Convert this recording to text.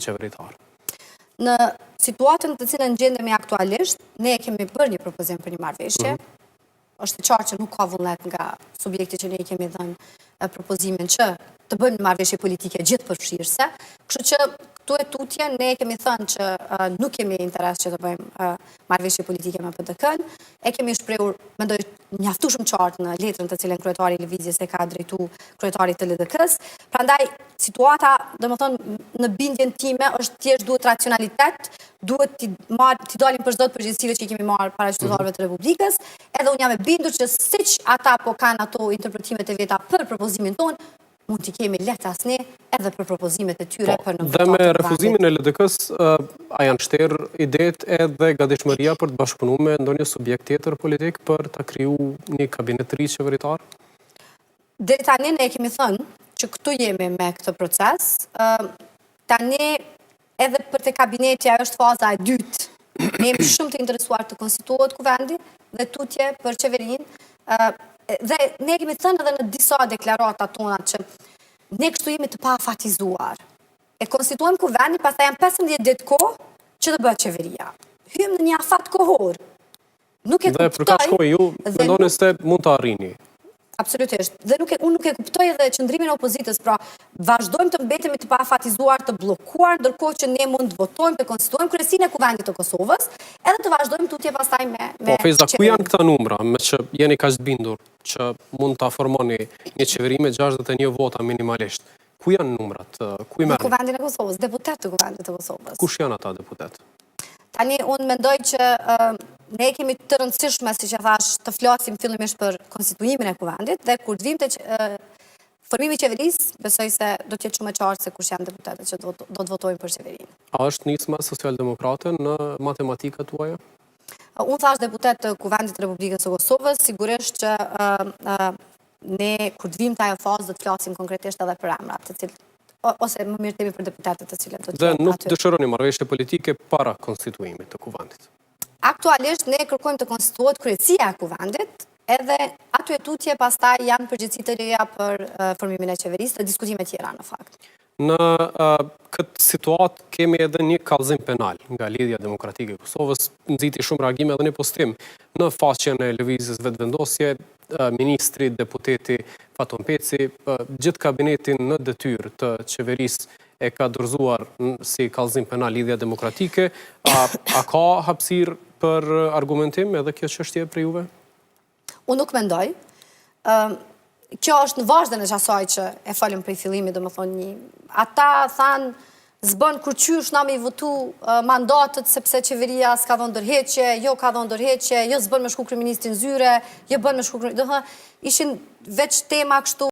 qeveritar? Në situatën të cilën gjendemi aktualisht, ne kemi bërë një propozim për një marrëveshje. Mhm. Është e qartë që nuk ka vullnet nga subjekti që ne i kemi dhënë propozimin që të bëjmë një marrëveshje politike gjithëpërfshirëse. Kështu që këtu e tutje ne kemi thënë që nuk kemi interes që të bëjmë marrëveshje politike me PDK-në. E kemi shprehur, mendoj, mjaftueshëm qartë në letrën të cilën kryetari i Lëvizjes e ka drejtu kryetarit të LDK-së. Prandaj situata, domethënë, në bindjen time është thjesht duhet racionalitet, duhet t'i marr t'i dalim për zot përgjegjësive që i kemi marrë para qytetarëve të Republikës, edhe unë jam e bindur që siç ata po kanë ato interpretimet e veta për propozimin tonë, mund t'i kemi lehtas ne edhe për propozimet e tyre po, për në Dhe me refuzimin e LDK-së, a janë shterë idetë edhe gatishmëria për të bashkëpunu me ndonjë subjekt tjetër politik për ta kriju një kabinet të ri qeveritar? Deri tani ne e kemi thënë që këtu jemi me këtë proces. Tani edhe për te kabineti ajo është faza e dytë. Ne jemi shumë të interesuar të konstituohet kuvendi dhe tutje për qeverinë. Dhe ne kemi thënë edhe në disa deklarata tona që ne kështu jemi të paafatizuar. E konstituojmë kuvendin, pastaj janë 15 ditë kohë që të bëhet qeveria. Hyjmë në një afat kohor. Nuk e kuptoj. Dhe për ka shkoj ju, mendoni se mund të arrini? Absolutisht. Dhe nuk e, unë nuk e kuptoj edhe qëndrimin e opozitës, pra vazhdojmë të mbetemi të paafatizuar, të bllokuar, ndërkohë që ne mund të votojmë, të konstituojmë kryesinë e Kuvendit të Kosovës, edhe të vazhdojmë tutje pastaj me me Po Fejza, ku janë këta numra, meqë jeni kaq të bindur që mund ta formoni një qeveri me 61 vota minimalisht? Ku janë numrat? Ku i merrni? Në Kuvendin e Kosovës, deputetë të Kuvendit të Kosovës. Kush janë ata deputetë? Tani unë mendoj që ne kemi të rëndësishme, siç e thashë, të flasim fillimisht për konstituimin e kuvendit dhe kur të vim te formimi i qeverisë, besoj se do të jetë shumë e qartë se kush janë deputetët që do të votojnë për qeverinë. A është nisma socialdemokrate në matematikat tuaja? Unë thashë deputetë të Kuvendit të Republikës së Kosovës, sigurisht që ne kur të vim te ajo fazë do të flasim konkretisht edhe për emrat, të cilët ose më mirë themi për deputetët të cilët do të jenë aty. Dhe nuk dëshironi marrëveshje politike para konstituimit të Kuvendit. Aktualisht ne kërkojmë të konstituohet kryesia e Kuvendit, edhe aty e tutje pastaj janë përgjegjësi të reja për formimin e qeverisë dhe diskutime tjera në fakt. Në këtë situatë kemi edhe një kallëzim penal nga Lidhja Demokratike e Kosovës, nxiti shumë reagime edhe një postim në faqen e Lëvizjes Vetëvendosje, ministri, deputeti Faton Peci, gjithë kabinetin në detyrë të qeverisë e ka dorëzuar si kallëzim penal Lidhja Demokratike. A, a ka hapësirë për argumentim edhe kjo çështje prej juve? Unë nuk mendoj. Kjo është në vazhdën e qasaj që e folëm prej fillimit, domethonë një. Ata thanë, s'bën kurqysh na me i votu mandatet, sepse qeveria s'ka dhonë dorëheqje, jo ka dhonë dorëheqje, jo s'bën me shku kryeministri n'zyre, jo bën me shku kryeministri, domethonë, ishin veç tema kështu.